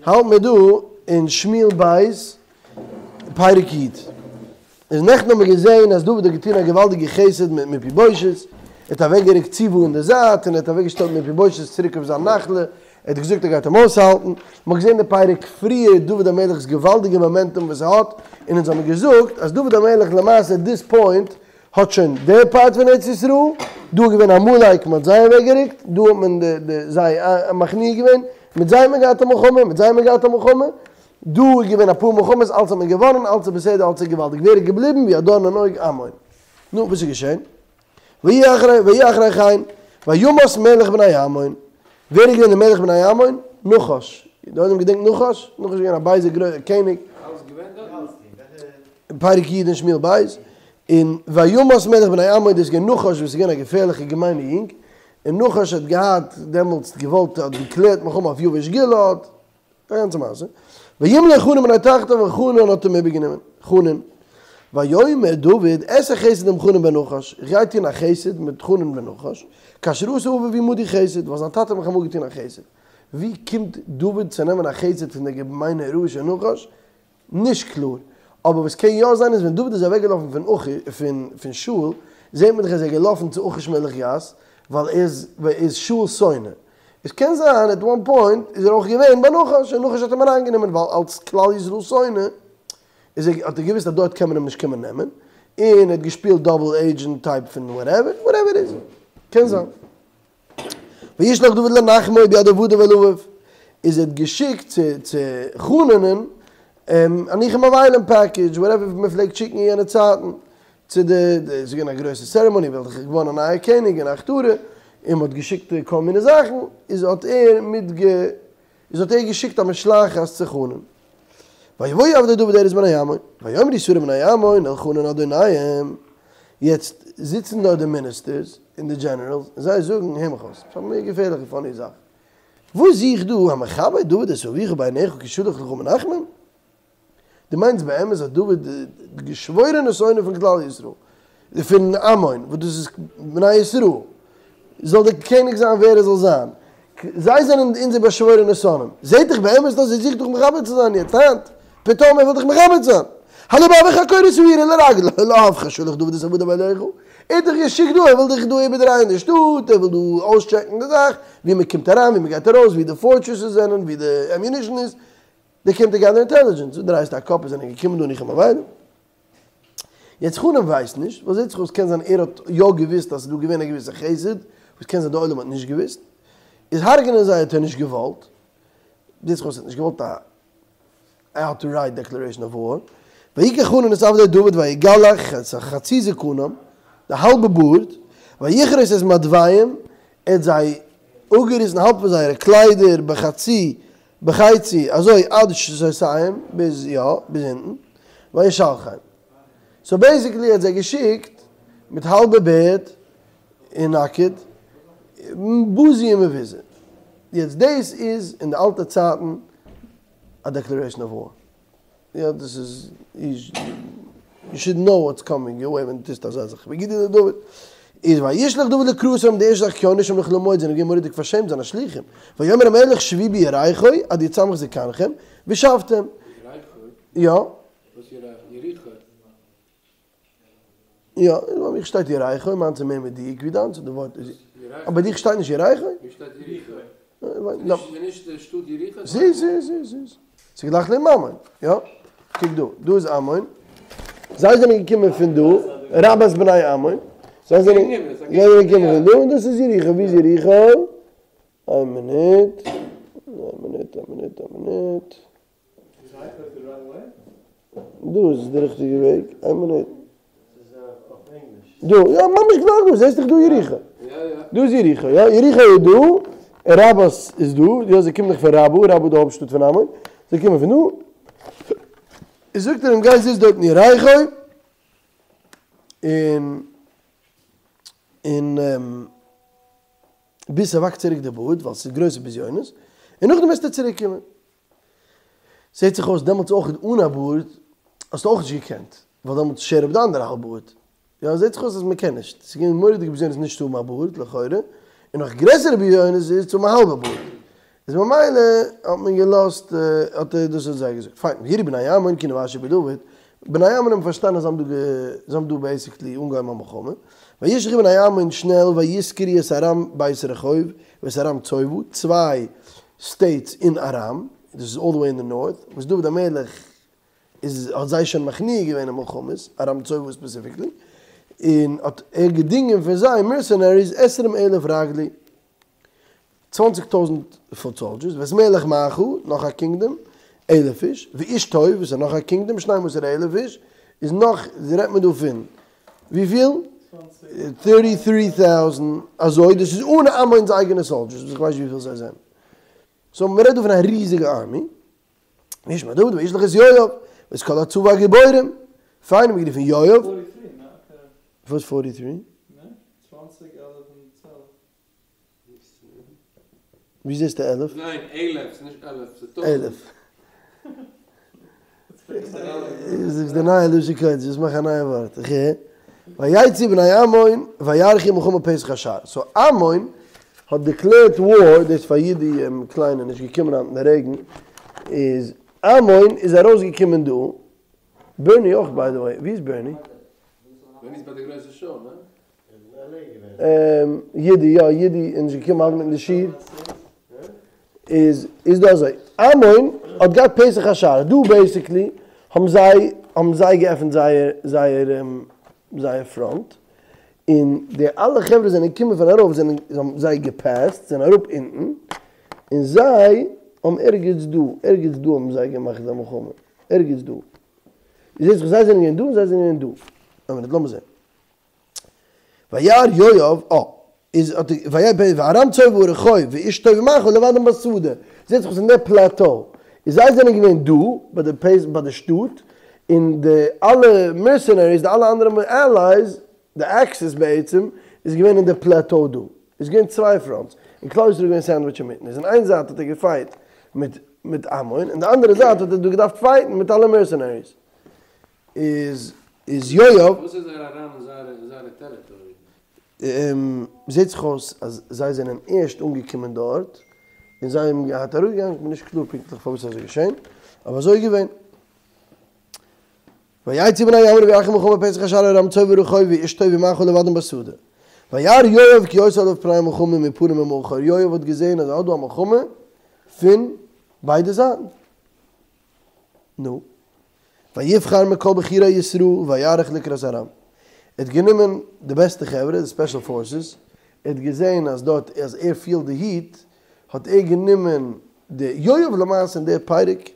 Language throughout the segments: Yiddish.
האלט מיר דא אין שמואל ב' פרק י'. איז נעכטן האבן מיר געזען אז דוד האט געטון א געוואלדיגע חסד מיט מפיבושת, ער האט אוועקגערוקט ציבא אין די זייט און ער האט אוועקגעשטעלט מפיבושת צוריק אויף זיין נחלה, ער האט געזאגט ער גייט אים אויסהאלטן. מען האט געזען די פרק פריער דוד המלך'ס געוואלדיגע מאמענטום וואס ער האט, און אונז האבן געזאגט אז דוד המלך למעשה עט דיס פוינט האט שוין די פארט פון ארץ ישראל, דא איז געווען עמלק, מען האט זיי אוועק גערוקט, דא האט מען די די זיי מכניע געווען, מיט זיי האט מען געהאט א מלחמה, מיט זיי האט מען געהאט א מלחמה, דא איז געווען אפאר מלחמות, אלץ האט מען געוואנען, אלץ איז בסדר, אלץ איז געוואלדיג, ווער איז געבליבן, ווי א דארן אין אויג, עמון. נו, וואס איז געשען? ויהי אחרי ויהי אחרי כן, וימת מלך בני עמון, ווער איז געווען דער מלך בני עמון? נחש, די עולם געדענקט נחש? נחש איז געווען א בייזער גרויער קעניג. פרק י' אין שמואל ב', און וימת מלך בני עמון, דאס איז געווען נחש וואס איז געווען א געפערליכע געמיינע יונג, און נחש האט געהאט דעמאלטס געוואלט האט דעקלערט מלחמה אויף יבש גלעד, א גאנצע מעשה, וימלוך חנון בנו תחתיו און חנון האט אים איבערגענומען, חנון, ויאמר דוד אעשה חסד עם חנון בן נחש, איך גיי טון א חסד מיט חנון בן נחש, כאשר עשה אביו עמדי חסד, ווייל זיין טאטע האט מיך אמאל געטון א חסד, ווי קומט דוד צו נעמען א חסד פון דער געמיינע רשע נחש? נישט קלאר, אבער וואס קען יא זיין איז ווען דוד איז אוועק געלאפן פון פון פון שאול, זעהט מען דאך אז ער איז געלאפן צו אכיש מלך גת, ווייל ער איז ווייל ער איז שאול'ס שונא. עס קען זיין עט וואן פוינט איז ער אויך געווען ביי נחש און נחש האט אים אריינגענומען ווייל אלס כלל ישראל שונא איז ער האט ער געוויסט אז דארט קען מען אים נישט קומען נעמען, און ער האט געשפילט דאבל עידזשענט טייפ פון וואטעווער, וואטעווער איט איז. קען זיין. וישלח דוד לנחמו ביד עבדיו אל אביו, איז ער האט געשיקט צו צו חנון'ען א ניחום אבלים פעקעדזש, וואטעווער מען פלעגט שיקן אין יענע צייטן, צו די, די, ס'איז געווען א גרויסע סערעמאני ווייל ס'איז געווארן א נייער קעניג און א הכתרה, און מען האט געשיקט כל מיני זאכן, איז האט ער מיט גע, איז האט ער געשיקט א משלחת צו חנון. ויבואו עבדי דוד ארץ בני עמון, ויאמרו שרי בני עמון אל חנון אדוניהם, יעצט זיצן דארט די מיניסטערס און די דזשענערעלס און זיי זאגן, הער מיך אויס, ס'איז א געפערליכע פאני זאך, וואס זוכט דא המכבד דוד את אביך בעיניך כי שלח לך מנחמים? דו מיינסט באמת אז דוד די געשוואוירענע שונא פון כלל ישראל, פון עמון, וואס דאס איז בני ישראל, זאל דער קעניג זיין ווער ער זאל זיין, זיי זענען אונזער באשוואוירענע שונאים, זעט דיך באמת אויס ער זוכט דיך מכבד צו זיין יעצט היינט, פתאום ער וויל דיך מכבד זיין, הלא בעבורך הכורת העיר ולרגל לאהבך שלח דוד את עבדיו אליך, ער האט דיך געשיקט דא, ער וויל דיך דא איבערדרייען די שטאט, ער וויל דא אויסטשעקן די זאך, ווי מען קומט אריין, ווי מען גייט ארויס, ווי די פארטרעסעס זענען, ווי די עמיונישן איז, דעי קעים טו געדער אינטעלידזשענס, דו דרייסט א קאפ עס זענען געקומען דא ניחום אבלים. יעצט חנון ווייסט נישט, ווייל זעט זיך אויס קען זיין ער האט יא געוויסט אז ס'איז דא געווען א געוויסע חסד, וואס קען זיין די עולם האט נישט געוויסט, איז הרג'נען זיי האט ער נישט געוואלט, זעט זיך אויס ער האט נישט געוואלט א אוטרייט דעקלערעישן אוו וואר, ויקח חנון את עבדי דוד ויגלח את חצי זקנם, די האלבע בארד, ויכרות את מדוויהם, ער האט זיי אפגעריסן האלב פון זייערע קליידער בחצי בחצי, אזוי עד שתותיהם, ביז יא, ביז אונטן, וישלחם. סאו בעיסיקלי ער האט זיי געשיקט מיט האלבע בערד און נאקעט, בזוי ומבוזה. יעצט דאס איז אין די אלטע צייטן א דעקלערעישן אוו וואר. יא דאס איז יו שוד נאו וואטס קאמינג יור וועי ווען דו טוסט אזא זאך ויגידו לדוד איז וישלח דוד לקראתם די ערשטע זאך כי ענשם נכללים מאוד זענען געווען מורא'דיג פארשעמט זיינע שלוחים ויאמר המלך שבו ביריחו עד יצמח זקנכם ושבתם יא וואס יריחו? יא, ביי מיך שטייט יריחו, מיינס איז מער מדויק ווי דיינס, די ווארט איז, אבער ביי דיך שטייט נישט יריחו? מיר שטייט יריחו. ס'איז נישט די שטאט יריחו? ס'איז, ס'איז, ס'איז, ס'איז. ס'איז גלייך לעבן עמון, יא. קוק דא, דא איז עמון. זיי זענען געקומען פון דא, רבת בני עמון. זיי זענען געקומען פון דא, און דאס איז יריחו. ווי איז יריחו? איין מינוט, איין מינוט, איין מינוט, איין מינוט. דא איז די ריכטיגע וועג, איין מינוט. דא, יא ממש גלייך דא, זעסט דאך דא יריחו. דא איז יריחו, יא, יריחו איז דא, רבת איז דא, יא זיי קומען דאך פון רבה, רבה איז די הויפט שטאט פון עמון, זיי קומען פון דא. איז זאגט ער אים גיי זיץ דארט אין יריחו, און און ביז ס'וואקסט צוריק די בארד, ווייל ס'איז גרויסע בזיונות, און נאכדעם וועסטו צוריק קומען. זעט זיך אויס דעמאלטס אויך אן א בארד האסטו אויך נישט געקענט, ווייל דעמאלטס שער אפ די אנדערע האלב בארד. יא, זעט זיך אויס אז מ'קען נישט. ס'איז געווען מורא'דיגע בזיונות נישט צו האבן א בארד, לכאורה, און נאך גרעסערע בזיונות איז צו האבן א האלבע בארד. איז ממילא האט מען געלאזט, האט ער דאס האט זיי געזאגט. פיין, ויראו בני עמון כי נואשו בדוד, בני עמון האבן פארשטאנען אז זיי האבן דא זיי האבן דא בעיסיקלי אנגעהויבן א מלחמה, וישלחו בני עמון שנעל וישכרו את ארם בית רחוב ואת ארם צובה, צוויי סטעיטס אין ארם, דאס איז אלל די וועי אין די נארט, וואס דוד המלך איז האט זיי שוין מכניע געווען אין מלחמות, ארם צובה ספעסיפיקלי, און האט ער געדינגען פון זיי מערסענעריס עשרים אלף רגלי. צוואנציג טויזנט פוט סאלדשערס, ואת מלך מעכה, נאך א קינגדאם, אלף איש, ואיש טוב, וואס איז נאך א קינגדאם, שנים עשר אלף איש, איז נאך, רעדט מען דא פון וויפיל? טערטי טרי טאוזענט, אזוי, דאס איז אן עמון'ס אייגענע סאלדשערס, וואס איך ווייס נישט וויפיל זיי זענען. סאו מ'רעדט דא פון א ריזיגע ארמי. וישמע דוד וישלח את יואב, ואת כל הצבא הגיבורים. פיין, מ'האט גערופן יואב. וואס פארטי טרי? ווי זעסטו אלף? ניין, אלף, ס'איז נישט אלף, ס'איז טויזנט. אלף. זאגסט די נייע לשון קודש, דאס מאך א נייע ווארט. איך הער. ויצאו בני עמון ויערכו מלחמה פתח השער. סאו עמון האט דעקלערט וואר, דאס פאר יודי קליינע נישט געקומען היינט אין די רעגן, איז עמון איז ארויסגעקומען דא, בערני אויך ביי די וועי, ווי איז בערני? בערני איז ביי די גרויסע שאו, ניין? יודי, יא יודי איז נישט געקומען האלטן מיטן די שיעור, איז איז דא אזוי, עמון האט געהאט פתח השער, דא בעיסיקלי האבן זיי האבן זיי געעפנט זייער זייער זייער פראנט, און די אלע חברה זענען געקומען פון ארויף זענען האבן זיי געפעסט זענען אראפ אונטן, און זיי האבן ערגעץ דא ערגעץ דא האבן זיי געמאכט די מלחמה, ערגעץ דא, זעהט זיך זיי זענען געווען דא און זיי זענען געווען דא, א מינוט לאמיר זעהן. וירא יואב, אה, איז האט ער, וארם צובה ורחוב ואיש טוב ומעכה לבדם בשדה, זעט זיך אויס אין די פלעטאו, איז זיי זענען געווען דא ביי די פעיס ביי די שטאט, און די אלע מערסענעריס די אלע אנדערע עלייס, די עקסיס בעצם, איז געווען אין די פלעטאו דא, איז געווען צוויי פראנטס, און כלל ישראל איז געווען סענדוויטש אינמיטן, איז אין איין זייט האט ער געפייט מיט מיט עמון, און די אנדערע זייט האט ער דא געדארפט פייטן מיט אלע מערסענעריס. איז איז יואב. וואס איז ער אריין אין זייערע אין זייערע טעריטארי? זעט זיך אויס אז זיי זענען ערשט אנגעקומען דארט, און זיי האבן געהאט אראפגעגאנגען, כ'בין נישט קלאר פונקטליך פארוואס אזוי געשען, אבער אזוי איז געווען. ויצאו בני עמון ויערכו מלחמה פתח השער אל ארם צובה ורחוב ואיש טוב ומעכה לבדם בשדה. וירא יואב כי היתה עליו פני מלחמה מפנים ומאחור, יואב האט געזען אז ער האט דא א מלחמה פון ביידע זייטן. נו. ויבחר מכל בחורי ישראל ויערך לקראת ארם. ער האט גענומען די בעסטע חברה, די ספעשל פארסעס, ער האט געזען אז דארט אז ער פילט די היט, האט ער גענומען די יואב למעשה אין די פרק,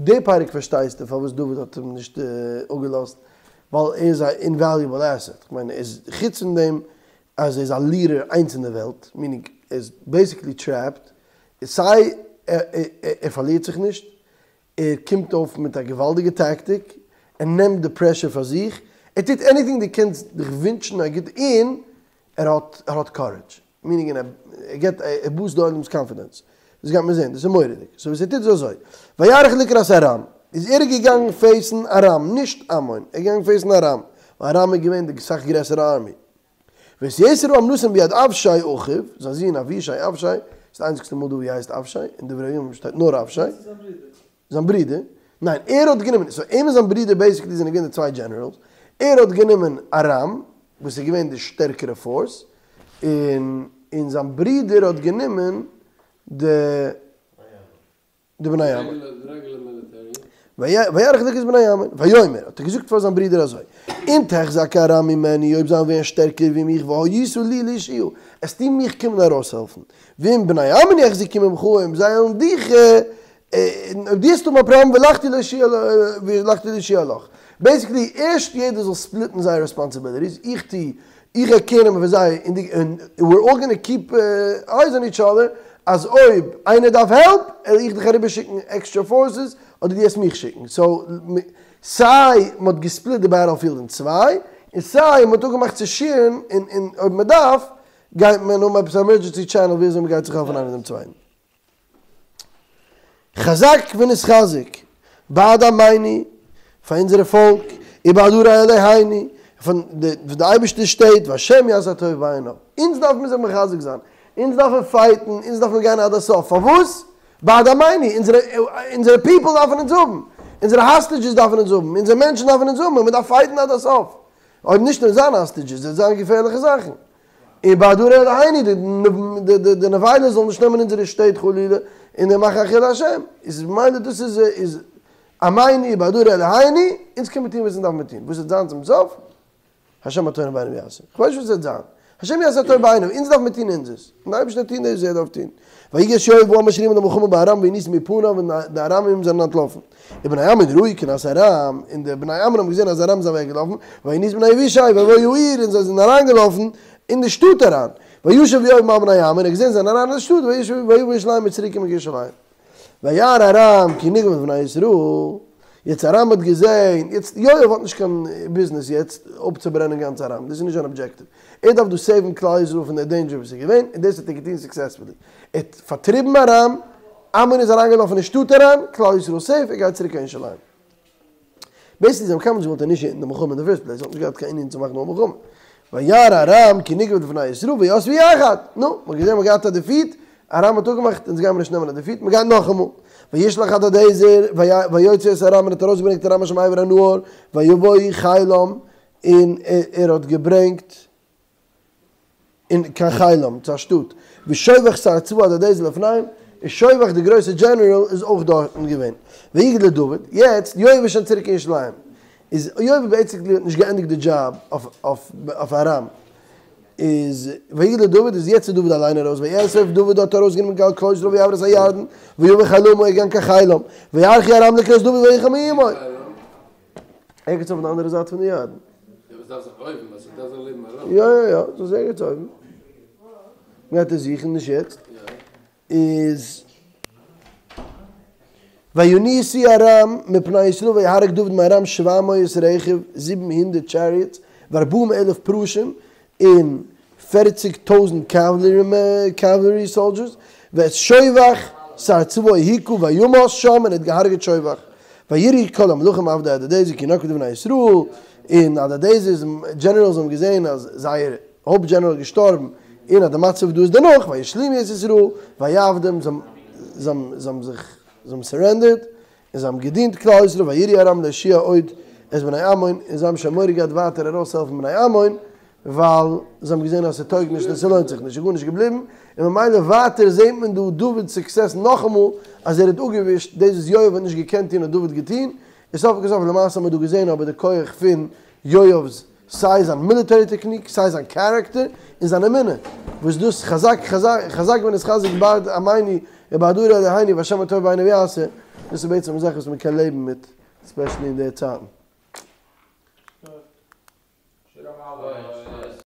די פרק פארשטייסטו פארוואס דוד האט אים נישט אפגעלאזט, ווייל ער איז א אינוועליובעל עסעט, כ'מיין ער איז חוץ פון דעם אז ער איז א לידער איינס אין די וועלט, מינינג ער איז בעיסיקלי טרעפד, סיי ער פארלירט זיך נישט, ער קומט אויף מיט א געוואלדיגע טאקטיק, ער נעמט די פרעשור פאר זיך, ער טוט עניטינג דו קענסט דיך ווינטשן א גוט און ער האט ער האט קארעדזש, מינינג ער געט ער בוסט די עולם'ס קאנפידענס, דאס גייט מען זען, דאס איז מורא'דיג, סאו וואס ער טוט איז אזוי, ויערך לקראת ארם, איז ער געגאנגען פעיסן ארם, נישט עמון, ער איז געגאנגען פעיסן ארם, ווייל ארם איז געווען די סאך גרעסערע ארמי. ואת יתר העם נתן ביד אבישי אחיו, זיין זון אבישי, אבישי, ס'איז די איינציגסטע מאל דא ווי ער הייסט אבישי, אין דברי הימים שטייט נאר אבישי. זיין ברודער. ניין, ער האט גענומען, סאו אים און זיין ברודער בעיסיקלי זענען געווען די צוויי דזשענעראלס, ער האט גענומען ארם, וואס איז געווען די שטערקערע פארס, און און זיין ברודער האט גענומען די. די בני עמון. ויערך לקראת בני עמון, ויאמר, האט ער געזאגט פאר זיין ברודער אזוי, אם תחזק ארם ממני, אויב זיי ווערן שטערקער ווי מיך, והיית לי לישועה, עסטו מיך קומען ארויסהעלפן, ואם בני עמון יחזקו ממך, אויב זיי וועלן דיך, אויב דו וועסט האבן א פראבלעם, והלכתי להושיעה לך. בעיסיקלי, ערשט יעדער זאל ספליטן זייער רעספאנסיביליטיס, איך טו איך גיי קעיר נעמען פון זיי און די און וויר אלל גאנא קיפ אייז אן איטש אדער אז אויב איינער דארף העלפ על איך דיך אריבער שיקן עקסטרע פארסעס אדער דו העסט מיך שיקן סאו סיי מען האט געספליט די בעטעל פיעלד אין צוויי און סיי מען האט אפגעמאכט צו שעירן און און אויב מען דארף גייט מען האבן עפעס א עמערדזשענסי טשענעל ווי אזוי מען גייט זיך העלפן איינער דעם צווייטן. חזק ונתחזק בעד עמינו, פאר אונזערע פאלק, ובעד ערי אלהינו, פון די אייבערשטער'ס שטעט, והשם יעשה הטוב בעיניו. אונז דארף מיר זיך מחזק זיין, אונז דארף מיר פייטן, אונז דארף מיר גיין עד הסוף, פארוואס? בעד עמינו, אונזערע אונזערע פיפל דארפן אונז האבן, אונזערע האסטעדזשעס דארפן אונז האבן, אונזערע מענטשן דארפן אונז האבן, און מען דארף פייטן עד הסוף, אויב נישט וועלן זיין האסטעדזשעס, וועט זיין געפערליכע זאכן. און בעד ערי אלהינו, די די די נבילות זאלן נישט נעמען אונזערע שטעט חלילה, און מאכן א חילול השם, איז ממילא דאס איז איז עמינו בעד ערי אלהינו, אונז קען מען טון וואס אונז דארף מען טון, וואס וועט זיין צום סוף? השם הטוב בעיניו יעשה. כ'ווייס נישט וואס וועט זיין. השם יעשה הטוב בעיניו, אונז דארף מיר טון אונזערס, און די אייבערשטער וועט טון דאס וואס ער דארף טון. ויגש יואב והעם אשר עמו למלחמה בארם וינוסו מפניו און די ארמים זענען אנטלאפן. ובני עמון ראו כי נסה ארם, און די בני עמון האבן געזען אז ארם איז אוועקגעלאפן, וינוסו בני אבישי ויבואו העיר, און זיי זענען אריינגעלאפן אין די שטאט אריין. וישב יואב מעל בני עמון, ער האט געזען זיי זענען אריין אין די שטאט, וישב ויבא ירושלים איז צוריק געקומען קיין ירושלים. וירא ארם כי נגבה לבני ישראל, יעצט ארם האט געזען, יעצט יואב האט נישט קיין ביזנעס יעצט אפצוברענען גאנץ ארם, דאס איז נישט זיין אבדזשעקטיוו, ער דארף דא סעיוון כלל ישראל פון די דעינדזשער וואס איז געווען, און דאס האט ער געטון סוקסעספולי, ער האט פארטריבן ארם, עמון איז אריינגעלאפן אין שטאט אריין, כלל ישראל סעיף, ער גייט צוריק קיין ירושלים. בעיסיקלי זיי האבן קיינמאל נישט געוואלט אינישיעטן די מלחמה אין די פירסט פלעיס, זיי האבן נישט געהאט קיין ענין צו מאכן א מלחמה. וירא ארם כי נגבה לבני ישראל ויסבו יחד. נו, מ'האט געזען מ'האט געהאט א דיפיט, ארם האט אפגעמאכט אונז גיימיר נישט נעמען א דיפיט, מ'גייט נאכאמאל. וישלח הדדעזר ויוצא את ארם און האט ארויסגעברענגט ארם אשר מעבר הנהר ויבא חילם און ער האט געברענגט אין קיין חילם, צו א שטאט, ושובך שר צבא הדדעזר לפניהם, און שובך די גרויסע דזשענעראל איז אויך דארטן געווען. ויגד לדוד, יעצט, יואב איז שוין צוריק אין ירושלים, איז יואב בעיסיקלי האט נישט געענדיגט די דזשאב אויף ארם, איז ויגד לדוד, איז יעצט איז דוד אליין ארויס, ויאסוף דוד האט ארויסגענומען כל ישראל ויעבר את הירדן, ויבא חילמה ער איז געגאנגען קיין חילם, וירחו ארם לקראת דוד ויחנו עמו. ערגעץ אויף די אנדערע זייט פון די ירדן. יא וואס דארף זיך אויבן ווייל ס'דארף זיין לעבן ארם. יא יא יא, ס'איז ערגעץ אויבן. מ'גייט עס זוכן, נישט יעצט. איז וינוסו ארם מפני ישראל ויהרג דוד מארם שבע מאות רכב, 700 טשעריעטס, וארבעים אלף פרשים, און פערציג טויזנט קעוועלרי סאלדשערס, ואת שובך שר צבאו הכה וימת שם, און ער האט געהארגעט שובך. ויראו כל המלכים עבדי הדדעזר כי נקבו לבני ישראל, און הדדעזר'ס דזשענעראלס האבן געזען אז זייער הויפט דזשענעראל איז געשטארבן, און אז די מצב דא איז דערנאך, וישלימו את ישראל, ויעבדום, זיי האבן זיך, זיי האבן סערענדערט, און זיי האבן געדינט כלל ישראל ויראו ארם להושיע עוד את בני עמון, און זיי האבן שוין מורא געהאט ווייטער ארויסהעלפן בני עמון, ווייל זיי האבן געזען אז ס'טויג נישט און ס'לוינט זיך נישט, איז גארנישט געבליבן, און ממילא ווייטער זעט מען דא דוד'ס סוקסעס נאכאמאל, אז ער האט אפגעווישט דאס וואס יואב האט נישט געקענט טון האט דוד געטון, און סוף כל סוף למעשה האט מען דא געזען אבער די כח פון יואב'ס סיי זיין מיליטערי טעקניק, סיי זיין קערעקטער, און זיין אמונה, וואס דאס חזק חזק חזק ונתחזק בעד עמינו ובעד ערי אלהינו והשם הטוב בעיניו יעשה, דאס איז בעצם א זאך וואס מען קען לעבן מיט, ספעשעלי אין די צייטן.